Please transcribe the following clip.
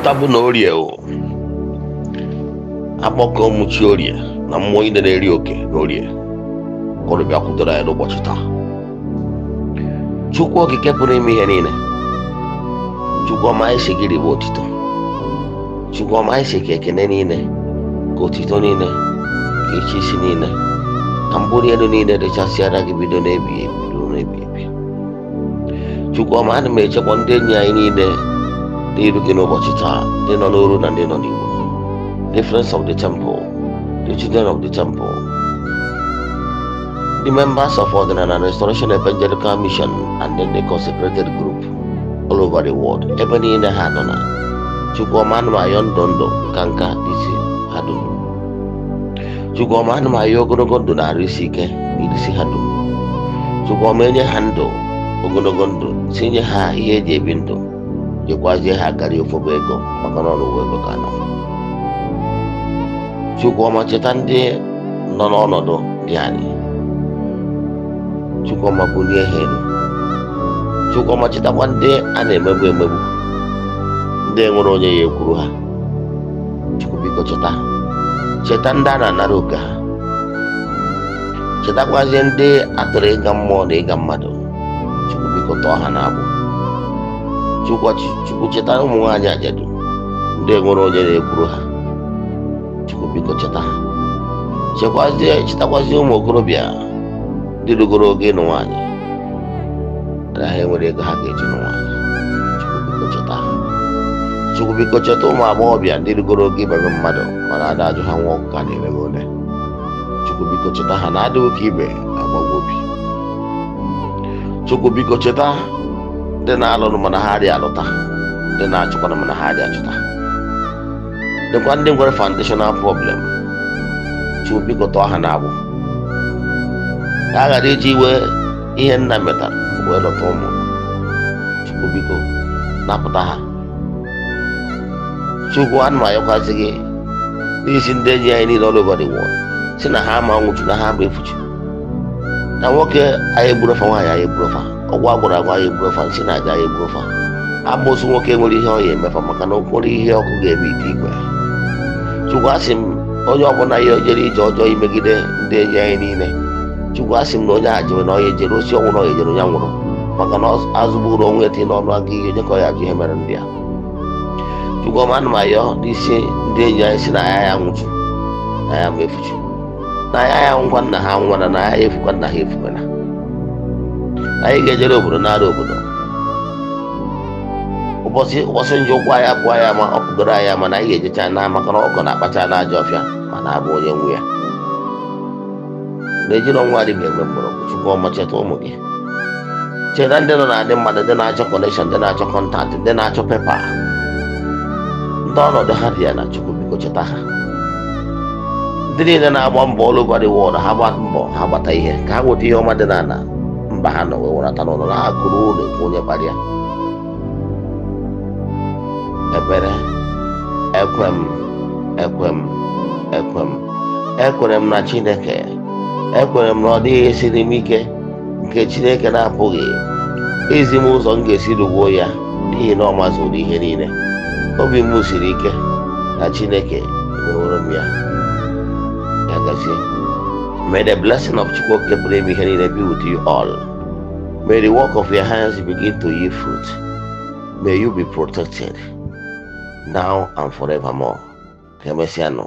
Tata bụ na Orie o, akpọkọ m chi Orie na mmụọ niile na-eri oke na Orie kọrọ bịa kwudoro anyị n'ụbọchị taa. Chukwu Okike pụrụ ime ihe niile, Chukwu ọma, anyị sị gị ribe otito. Chukwu ọma, anyị sị ka ekene niile, ka otito niile, ka ịchị isi niile, ka mbuli elu niile dịchasịara gị bido n'ebighị ebi ruo n'ebighị ebi. Chukwu ọma, ana m echekwa ndị enyi anyị niile n'iru gị n'ụbọchị taa, ndị nọ n'oru na ndị nọ n'Igbo, the friends of the temple, the children of the temple, the members of Ọdịnala Restoration Evangelical Mission and then the consecrated group all over the world, ebe niile ha nọ na. Chukwu ọma, ana m ayọ ndụ, ndụ nka nka n'isi ha dum. Chukwu ọma, ana m ayọ ogologo ndụ na arụ isi ike n'isi ha dum. Chukwu ọma, enye ha ndụ, ogologo ndụ, tinye ha ihe eji ebi ndụ, jekwazie ha karịa ofobo ego, maka na ọrụ ego ka nọ. Chukwu ọma, cheta ndị nọ n'ọnọdụ dị anyị. Chukwu ọma, bulie ha elu. Chukwu ọma, chetakwa ndị a na-emegbu emegbu, ndị enwere onye ya ekwuru ha. Chukwu biko cheta, cheta ndị a na-anara oke ha, chetakwazie ndị atụrụ ịga mmụọ na ịga mmadụ. Chukwu biko tọọ ha n'agbụ. Chukwu, Chukwu, cheta ụmụ nwaanyị ajadu, ndị enwere onye na-ekwuru ha. Chukwu biko cheta ha. Chekwazie, chetakwazie ụmụ okorobịa ndị rugoro oge ịnụ nwaanyị na ha enwere ego ha ga-eji nụ nwaanyị. Chukwu biko cheta ha. Chukwu biko cheta ụmụ agbọghọbịa ndị rugoro oge ịbanye mmadụ, mana ada ajụ ha nwa ọkụkọ a na-ere ole. Chukwu biko cheta ha na adịghị ka ibe na-agbawa obi. Chukwu biko cheta ndị na-alụrụ mana ha adịghị alụta, ndị na-achụkwana mana ha adịghị achụta, dịkwa ndị nwere foundational problem. Chukwu biko tọọ ha n'agbụ, ka a ghara iji iwe ihe nna metara wee lọta ụmụ. Chukwu biko napụta ha. Chukwu, ana m ayọkwazị gị n'isi ndị enyi anyị niile all over the world, si na ha ama nwụchu, na ha ama efuchu, na nwoke anyị egburu fa, nwaanyị anyị egburu fa, ọgwụ agwụrụ agwụ anyị egburu fa, nsị na aja anyị egburu fa, amoosu nwoke nwere ihe ọ ya emefa, maka na o nwere ihe ọkụ ga-eme ite igwe. Chukwu, asị m onye ọbụla ya jere ije ọjọọ imegide ndị enyi anyị niile, Chukwu, asị m na onye a jere na onye jere osi ọnwụ, na onye jere onye nwụrụ, maka na azụgburu onwe ya tinye n'ọnụ aga ihe onye ka ọ ya ajụ ihe mere ndị a. Chukwu ọma, ana m ayọ n'isi ndị enyi anyị, si na ya ya nwụchu, na ya ma efuchu, na ya ya nwụkwa, nna ha nwụna, na ya efukwa, nna ha efukwana. Anyị ga-ejere obodo nara obodo ụbọchị ụbọchị njọ ụkwụ anyị apụọ ya, ma ọ pụgoro anyị, ama na anyị ga-ejecha na, maka na ọkọ na-akpacha n'ajọ ọfịa ma na-abụ onye nwe ya na-ejiri ọnwa adịghị eme mgbọrọgwụ. Chukwu ọma, cheta ụmụ gị, cheta ndị nọ na-adị mmadụ, ndị na-achọ connection, ndị na-achọ contact, ndị na-achọ paper, ndị ọnọdụ ha dị ya na. Chukwu biko cheta ha, ndị niile na-agba mbọ all over the world, ha gba mbọ ha gbata ihe ka ha nweta ihe ọma dị n'ala mba ha nọ wee werata n'ụlọ na-akụrụ ụlọ ekwu onye kpara ya. Ekpere. Ekwe m, ekwe m, ekwe m, ekwere m na Chineke. Ekwere m na ọ dịghị esiri m ike nke Chineke na-apụghị izi m ụzọ m ga-esi rugbuo ya, n'ihi na ọ mazuru ihe niile. Obi m siri ike na Chineke emeworo m ya. Ya gazie. May the blessing of Chukwu Okike pụrụ ime ihe niile be with you all. May the work of your hands begin to yield fruit. May you be protected now and forevermore. Ka emesịa nụ.